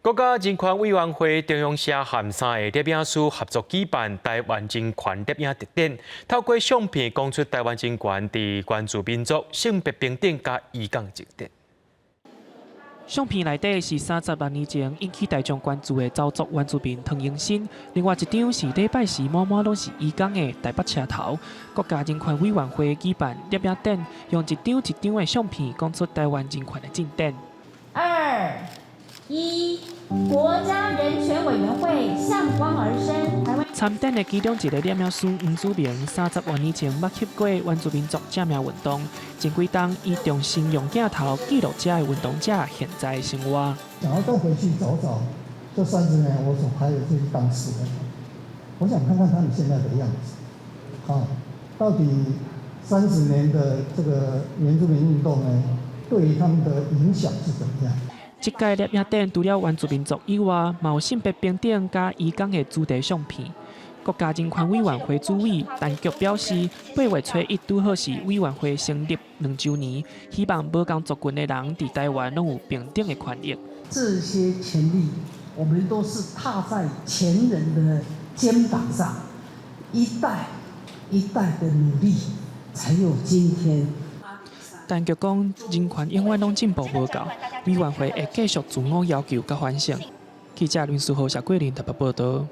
國家人權委員會中央社和三个攝影師合作舉辦台灣人權攝影特展，透過相片講出台灣人權佇原住民族、性別平等佮移工進展。相片內底是36年前引起大眾關注的鄒族原住民唐英森，另外一張是禮拜時滿滿攏是移工的台北車頭。國家人權委員會舉辦攝影展，用一張一張的相片講出台灣人權的進展。二一，國家人權委員會向光而生。台灣參展的其中一个攝影師黃祖明，30外年前捌翕過原住民族正名運動，前幾冬伊重新用鏡頭記錄這个運動者現在的生活。想要再回去找找這30年我所拍的這些當事人，我想看看他們現在的樣子，啊，到底三十年的這個原住民運動呢，對於他們的影響是怎麼樣？這屆攝影展除了原住民族以外，嘛有性別平等佮移工的主題相片。國家人權委員會主委陳菊表示，8月初1拄好是委員會成立2週年，希望無仝族群的人佇台灣攏有平等的權益。這些權利，我們都是踏在前人的肩膀上，一代一代的努力，才有今天。陳菊講，人權永遠攏進步無夠，委員會會繼續自我要求佮反省。記者林書豪、謝桂林台北報導。